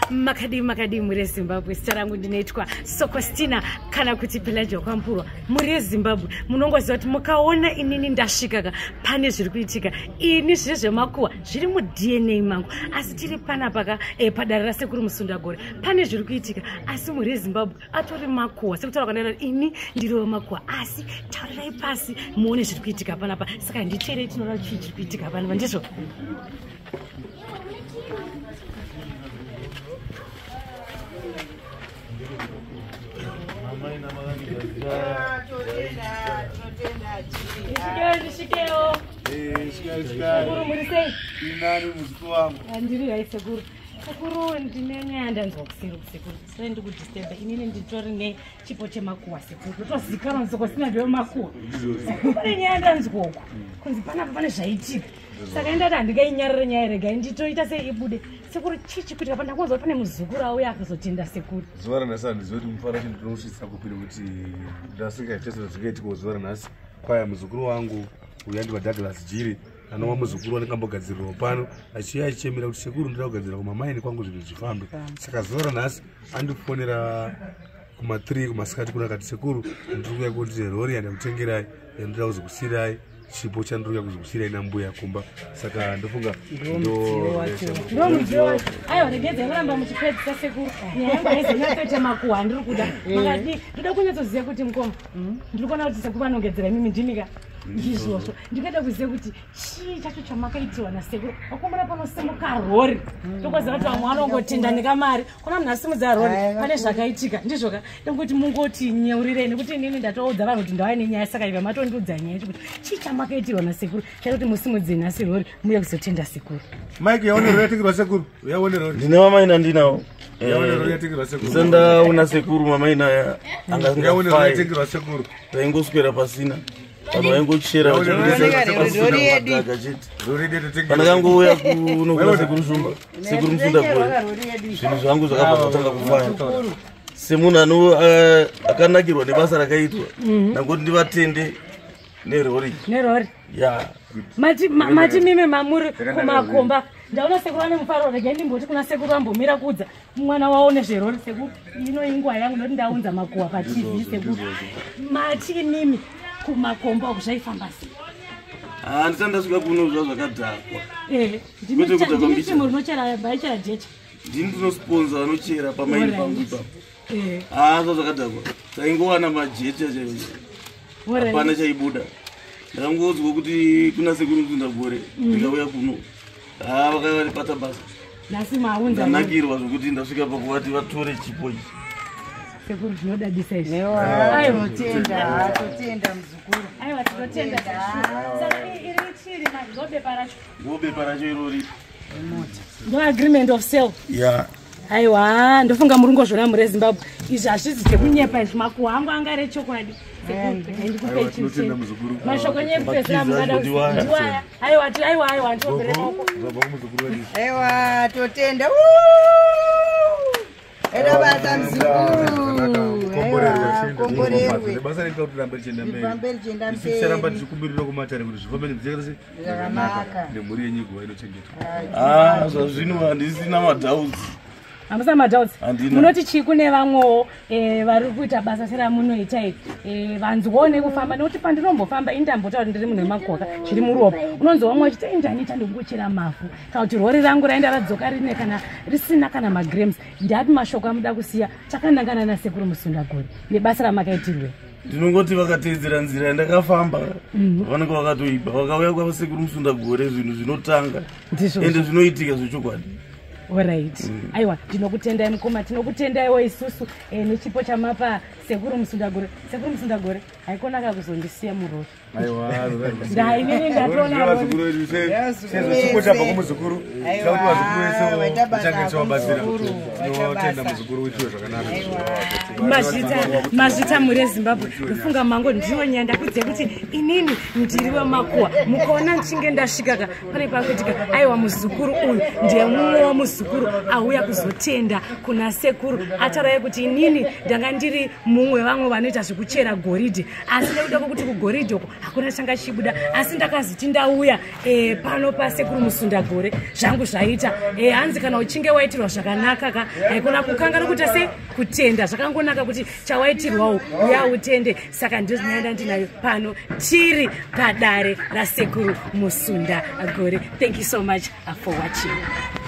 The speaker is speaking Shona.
Makadii makadii mhuri yeZimbabwe, zita rangu ndinoitwa Sokostina kana kuti Pelagia Kwampurwa. Mhuri yeZimbabwe, munongoziva kuti mukaona inini ndasvika ka pane zviri kuitika. Ini zviri zvemakuhwa zviri muDNA mangu, asi tiri panapa ka padare raSekuru Musundagore pane zviri kuitika. Asi mhuri yeZimbabwe atori makuhwa, sekutaura kwandaita ini ndiri wemakuhwa, asi taurirai pasi muone zviri kuitika panapa. Saka nditerei tinoona chii chiri kuitika panapa, ndizvo. Ndisvikewo. Sekuru, muri sei? Inani muzukuru wangu. Ndiri hai sekuru. Sekuru, ndine nyaya ndanzwa kuseri sekuru. Sire ndikudisturbe. Inini nditori nechipo chemakuhwa sekuru. Ndotozikanwa ndisokosina ndiwe makuhwa. Sekuru, pane nyaya ndanzwa uku. Kunzi panapa pane zvaitika. Saka ndati handingainyarire nyaya, regai nditoita sei ibude. Sekuru, chii chikuitika? Pandakunzwa kuti pane muzukuru auya akazotenda sekuru. Zuva ranhasi handizivi kuti mufaro wacho ndinousvitsa kupi, nekuti ndasingaite zvingaitikawo zuva ranhasi. Kwaya muzukuru wangu uyu andiva Douglas Jiri, anova muzukuru wandingambogadzirirwa pano, achiuya achichemera kuti sekuru, ndoda kugadzira kumamaini kwangu zvinhu zvifambe. Saka zuva ranhasi andifonera kuma3 kumasikati kuno, akati sekuru, ndiri kuuya kuti rori yandakutengerai yandoda kuzokusiyirai, chipo chandiri kuuya kuzokusiyirai nambuya kumba. Saka ndofunga Ndomudziyo wacho. Aiwa, regedzai kuramba muchipedzisa sekuru. Nyaya yangu haizonyatsoita makuhwa andiri kuda. Makadii? Ndoda kunyatsoziva kuti mukoma, ndiri kuona kuti sekuru vanongedzera imimi ndimika. Ndizvozvo. Ndingada kuziva kuti chii chacho chamakaitiwa nasekuru. Wakumbona panosimuka rori. Tokoziva kuti vamwe vanongotenda nekamari. Kuna munhu asimudza rori, pane zvakaitika. Ndizvoka. Ndongoti mungoti nyeurirei nekuti inini ndatoudza vanhu kuti ndauya nenyaya, saka iva matondiudza nyaya yacho kuti chii chamakaitirwa nasekuru chaita kuti musimudze nhasi rori muye kuzotenda sekuru. Mike, yaone rori yatengerwa sekuru, yaone rori. Ndine mamaina ndinawo. Yaone rori yatengerwa sekuru. Ndisandaona sekuru mamaina aya Yaone rori anga yatengerwa sekuru. Taingoswera pasina, vanhu vaingochera Rori yedu. vachibudisa chete. Rori yedu yatengerwa. Pandakangouya kuno kuna sekuru Shumba, sekuru Musundagore, Rori yedu. zvinhu zvangu zvakabva zvatanga kufaya. Semunhu ano akanakirwa nebasa rakaitwa, ndangoti ndivatende nerori. Nerori. Ya. Mati mati mime mamuri kumakomba, ndaona sekuru vane mufaro. Regai ndimboti kuna sekuru vambomira kuudza mwana wavo nezverori. Sekuru, ino inguva yangu nekuti ndaunza makuhwa paTV. Sekuru, mati imimi kumakomba uku zvaifamba sei? Handisati ndasvika kuno zva zvakadhakwa. Kwete kudhakwa Ndimi mbichana. timu rinochera, vaichera jecha? Ndini ndinosponsa vanochera pamaini pangu ipapo. Zva zvakadhakwa, taingowana majecha chaivo, hapana chaibuda. Ndakangoudzwa kuti kuna sekuru Mutundagore, ndikauya kuno, ha, vakavandibata basa. Nhasi maunza rori. Ndanakirwa zvokuti ndasvika pakuvati vatore chipo ichi. Sekuru, zvinodadisa izvi. Aiwa, totenda, totenda muzukuru. Aiwa, tinotenda. Saka iri chiri manje ndobepa racho? Ngobepa racho irori. Ndo agreement of sale? Ya. Aiwa, ndofunga muri ngozvona mhuri yeZimbabwe, izvi hazvizi zvekunyepa izvi, makuhwa angu anga rechokwadi. Aiwa, tinotenda muzukuru. Mashoko enyu ekupedzisira Makizi mungada acho ndiwaya. ndiwaya. Aiwa, aiwa, aiwa, ndiombere maoko. Zvabva kumuzukuru wedu. Aiwa, totenda. Eda basa muzukuru. Aiwa, komborerwe. Basa rinoita kuti rambe richienda mberi. Rifambe richienda Isu ticharamba mberi. tichikumbirira kumatare kuti zvifambe nenzira Zvakanaka. nemhuri yenyu iguva inochengetwa. Zvazvino handisina madoubts. Hamusina madoubts? Handina. Munoti chii kune vamwewo vari kuita basa seramunoita iri, vanzwawo nekufamba? Nekuti pandinombofamba ini ndambotaura kuti ndiri munhu wemagoka, zviri muropa. Unonzwa vamwe vachiti indaniita ndongochera mavhu, kana kuti rori rangu raenda radzoka rine kana risina kana magrams. Ndapi mashoko amuda kusiya takanangana nasekuru Musundagore nebasa ramakaitirwe? Ndinongoti vakateedzera nzira yandakafamba, vanenge vakatoipa. Vakauya kwasekuru Musundagore, zvinhu zvinotanga. Ndizvozvo. Ende zvinoitika zvechokwadi. Alright, aiwa, ndinokutendai mukoma, tinokutendaiwo isusu nechipo chamapa sekuru Musundagore. Sekuru Musundagore, haikonaka kuzondisiya murori. Ndainini ndatoona rori. Vazukuru vedu sezvo chipo chabva kumuzukuru, tinoda kuti vazukuru vese Waita basa, vachange tichivabatsira. muzukuru. Waita Tinotenda basa. muzukuru, uitiwe zvakanaka. Mazvita, mazvita mhuri yeZimbabwe. Ndofunga mango ndiyo nyaya ndakudziya kuti inini ndiri wemakuhwa. Mukaona ndichinge ndasvikaka pane pakuitika, aiwa, muzukuru uyu ndiye mumwe wamuzukuru. muzukuru auya kuzotenda kuna sekuru. Atauraye kuti inini ndanga ndiri mumwe vamwe vanoita zvekuchera goridhe, asi nekuda kwekuti kugoridhe uko hakuna changa chibuda, asi ndakazoti ndauya pano pasekuru Musundagore zvangu zvaita. Hanzi kana uchinge waitirwa zvakanaka ka, haikona kukanga nokuita se kutenda. Zvakangonaka kuti chawaitirwawo uya utende. Saka ndozvinoenda ndinayo pano, tiri padare rasekuru Musundagore. Thank you so much for watching.